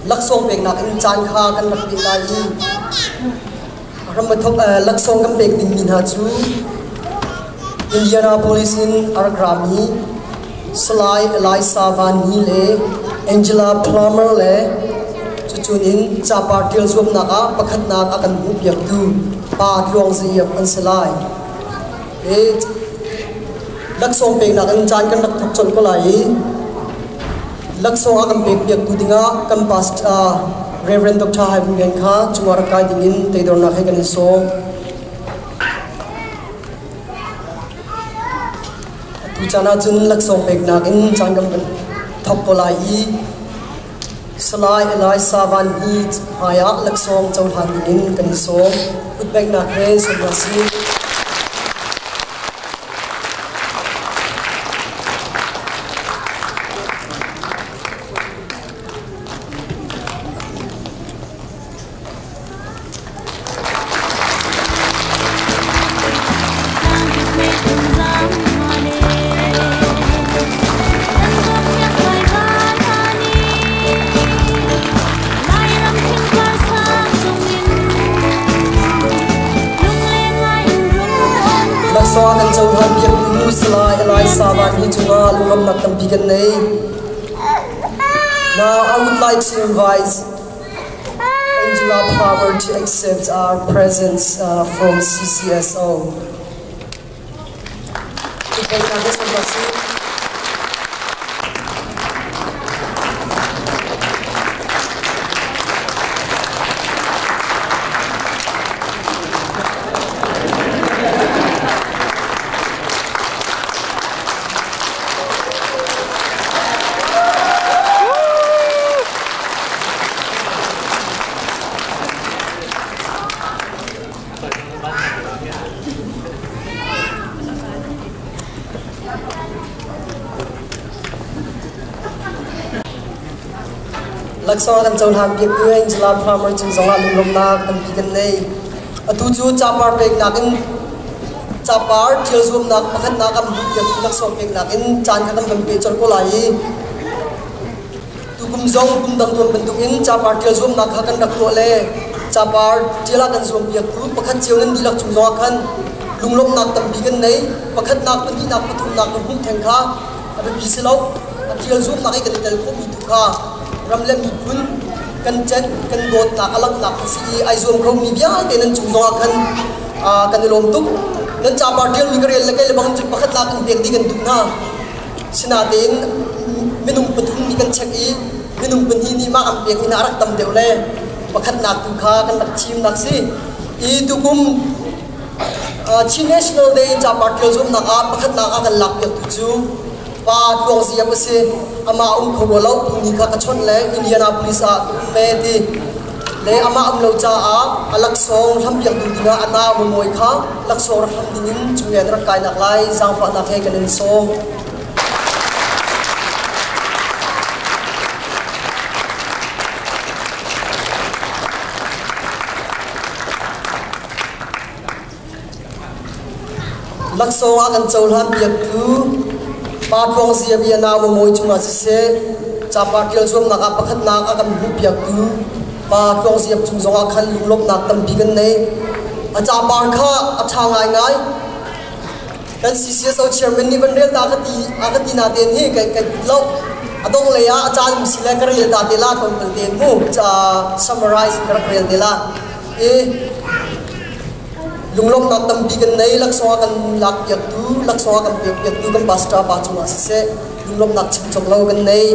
Laksawng peknak in caan kha kan rak peh lai i ramthok laksawng kan pek dingmi hna cu Indianapolis in a rak rami Salai Elisa Van Hi le Angela Plummer le cucun in capar ṭial zuamnak ah pakhatnak a kan hmuhpiaktu Pa Tluang Za Iap an si lai. Laksawng peknak in caan kan rak thawk colh ko lai i laksawng a kan pekpiaktu dingah kan pastor Reverend Dr. Hai Vung Lian kha cungah rak kai dingin teidornak he kan in sawm. Atu caan ahcun laksawng peknak in caan kan van thawk ko lai i Salai Elisa Van Hi hmaiah laksawng cohlan dingin kan in sawm. Kutbengnak he sawm hna sih. Laksawng kan cohlan piaktu Salai Elisa Van hi cungah lunglawmhnak tampi kan nei. Now I would like to invite Angela Palmer to accept our presents from CCSO. Laksawng kan cohlan piaktu Angela Plummer cung zongah lunglawmhnak tampi kan nei. Atu cu capar peknak in capar ṭial zuamnak pakhatnak kan hmuh piaktu laksawng peknak in caan kha kan van pe colh ko lai i Tukum zong kum dang tuan bantukin capar ṭial zuamnak kha kan rak tuah le capar ṭial ah kan zuampiaktu pakhat cio nan dihlak cung zongah khan lunglawmhnak tampi kan nei. Pakhatnak, pahnihnak, pathumnak kan hmuh theng kha a biapi si lo. A ṭial zuamnak i kan i tel khawhmi tu kha ram le miphun kan ṭanh, kan dawtnak a langhnak a si i ai zuam khomi vialte nan cung zongah khan kan i lawm tuk. Nan capar ṭialmi ka rel le kei le bang cun pakhatnak in pek dih kan duh hna. Sinain minung pathum nih kan check i minung pahnih nih mah an pek in a rak tam deuh le pakhatnak tu kha kan rak thimnak si. I tukum Chin National Day capar ṭial zuamnak ah pakhatnak ah kan lakpiaktu cu pa Tluang Ziam a si. Amah um kho rua lo tuni kha ka chawnh le Indianapolis ah ka um me ti. Le amah um lo caah a laksawng hlampiak duh dingah a nau mawi kha laksawng rak hlam dingin cunglian rak kainak lai zaangfahnak he kan in sawm. Laksawng ah kan cohlan piaktu Pa Tluang Zia bia nau mawi cungah siseh capar ṭial zuamnak ah pakhatnak a kan hmuh piaktu Pa Tluang Ziap cung zongah khan lunglawmhnak tampi kan nei. A capar kha a ṭha ngaingai. Kan CCSO chairman nih van rel ta ka ti a ka ti na ten hi kai kai put lo. A dong lei ah a caan um si le ka rel ta te la tlawmpal ten mu ca summarize ka rak rel te la. I Lunglawmhnak tampi kan nei. Laksawng a kan lakpiaktu, laksawng a kan pekpiaktu kan pastor pa cungah siseh, lunglawmhnak chim cawk lo kan nei.